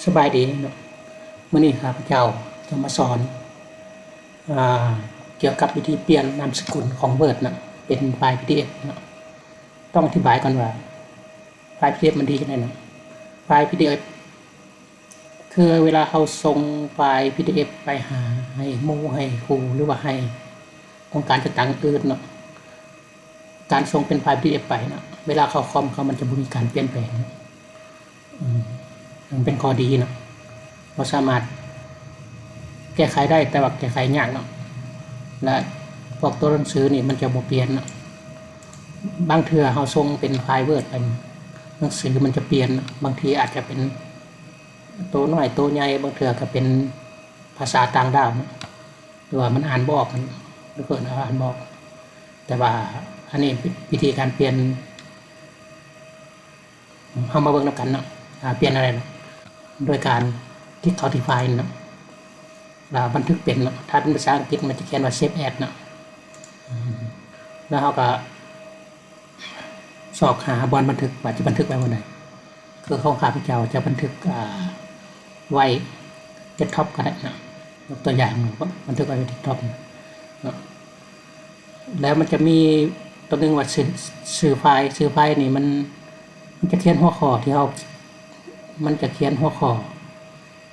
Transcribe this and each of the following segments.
ສະບາຍດີເນາະ, ມື້ນີ້ຂ້າພະເຈົ້າຈະມາສອນ ອາ ກ່ຽວກັບວິທີປ່ຽນນາມສະກຸນຂອງ Word ເນາະ ເປັນໄຟລ໌ PDF ເນາະ. ຕ້ອງອະທິບາຍກ່ອນວ່າ ໄຟລ໌ PDF ມັນດີຈັ່ງໃດເນາະ. ໄຟລ໌ PDF ຄືເວລາເຮົາສົ່ງໄຟລ໌ PDF ໄປຫາ ໃຫ້ໝູ່ ໃຫ້ຄູ ຫຼືວ່າໃຫ້ອົງການຈັດຕັ້ງອື່ນເນາະ, ການສົ່ງເປັນໄຟລ໌ PDF ໄປເນາະ ເວລາເຂົ້າຄອມເຂົາ ມັນຈະບໍ່ມີການປ່ຽນແປງເນາະ. ອືມ ມັນເປັນຂໍ້ດີເນາະ, ເຮົາສາມາດແກ້ໄຂໄດ້ ແຕ່ວ່າແກ້ໄຂຍາກເນາະ. ແລະ ພວກຕົວໜັງສືນີ້ມັນຈະບໍ່ປ່ຽນເນາະ. ບາງເທື່ອເຮົາສົ່ງເປັນໄຟລ໌ Word ໄປ ໜັງສືມັນຈະປ່ຽນເນາະ, ບາງທີອາດຈະເປັນໂຕນ້ອຍໂຕໃຫຍ່, ບາງເທື່ອກໍເປັນພາສາຕ່າງດ້າວເນາະ ຫຼືວ່າມັນອ່ານບໍ່ອອກ ຫຼືເພິ່ນອ່ານບໍ່ອອກ. ແຕ່ວ່າອັນນີ້ວິທີການປ່ຽນ ເຮົາມາເບິ່ງນຳກັນເນາະ. ອາ ປ່ຽນແນວໃດເນາະ? ໂດຍການຄລິກເຂົ້າທີ່ໄຟລ໌ເນາະ ແລ້ວບັນທຶກເປັນເນາະ. ຖ້າເປັນພາສາອັງກິດມັນຈະຂຽນວ່າ Save As ເນາະ. ອືມ ແລ້ວເຮົາກໍຊອກຫາບ່ອນບັນທຶກວ່າຈະບັນທຶກໄວ້ບ່ອນໃດ. ຄືຂອງຂ້າພະເຈົ້າຈະບັນທຶກ ອາ ໄວ້ Desktop ກໍໄດ້ເນາະ, ຍົກຕົວຢ່າງ ບັນທຶກໄວ້ Desktop ເນາະ. ແລ້ວມັນຈະມີຕົວໜຶ່ງວ່າ ຊື່ ຊື່ໄຟລ໌, ຊື່ໄຟລ໌ນີ້ມັນ ມັນຈະຂຽນຫົວຂໍ້ທີ່ເຮົາ ມັນຈະຂຽນຫົວຂໍ້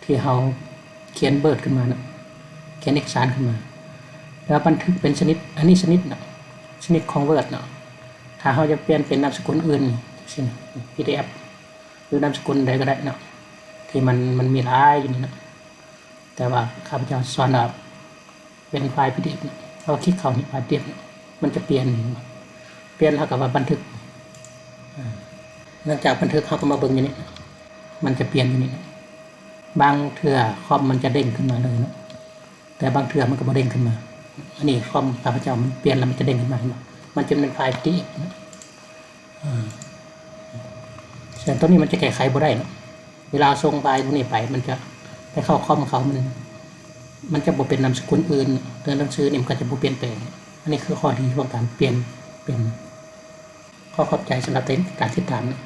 ທີ່ເຮົາຂຽນ Word ຂຶ້ນມາເນາະ, ຂຽນເອກສານຂຶ້ນມາ ແລ້ວບັນທຶກເປັນຊະນິດ ອັນນີ້ຊະນິດເນາະ, ຊະນິດຂອງ Word ເນາະ. ຖ້າເຮົາຢາກປ່ຽນເປັນນາມສະກຸນອື່ນ ເຊັ່ນ PDF ຫຼືນາມສະກຸນໃດກໍໄດ້ເນາະ ທີ່ມັນ ມັນມີຫຼາຍຢູ່ນີ້ເນາະ. ແຕ່ວ່າຂ້າພະເຈົ້າສອນວ່າເປັນໄຟລ໌ PDF ເນາະ, ເຮົາຄລິກເຂົ້ານີ້ PDF ເນາະ, ມັນຈະປ່ຽນ ປ່ຽນ ເຮົາກໍວ່າບັນທຶກ. ອາ ຫຼັງຈາກບັນທຶກ ເຮົາກໍມາເບິ່ງຢູ່ນີ້ ມັນຈະປ່ຽນຢູ່ນີ້. ບາງເທື່ອຄອມມັນຈະເດ້ງຂຶ້ນມາເລີຍເນາະ, ແຕ່ບາງເທື່ອມັນກໍບໍ່ເດ້ງຂຶ້ນມາ. ອັນນີ້ຄອມຂ້າພະເຈົ້າມັນປ່ຽນແລ້ວມັນຈະເດ້ງຂຶ້ນມາ ເຫັນບໍ່? ມັນຈະເປັນໄຟລ໌ PDF ເນາະ. ອາ ສ່ວນຕົວນີ້ມັນຈະແກ້ໄຂບໍ່ໄດ້ເນາະ. ເວລາເຮົາສົ່ງໄຟລ໌ພວກນີ້ໄປ ມັນຈະໄປເຂົ້າຄອມເຂົາ ມັນ ມັນຈະບໍ່ເປັນນາມສະກຸນອື່ນ, ຕົວໜັງສືນີ້ມັນກໍຈະບໍ່ປ່ຽນແປງ. ອັນນີ້ຄືຂໍ້ດີຂອງການປ່ຽນເປັນ. ຂໍຂອບໃຈສຳລັບການຕິດຕາມເນາະ.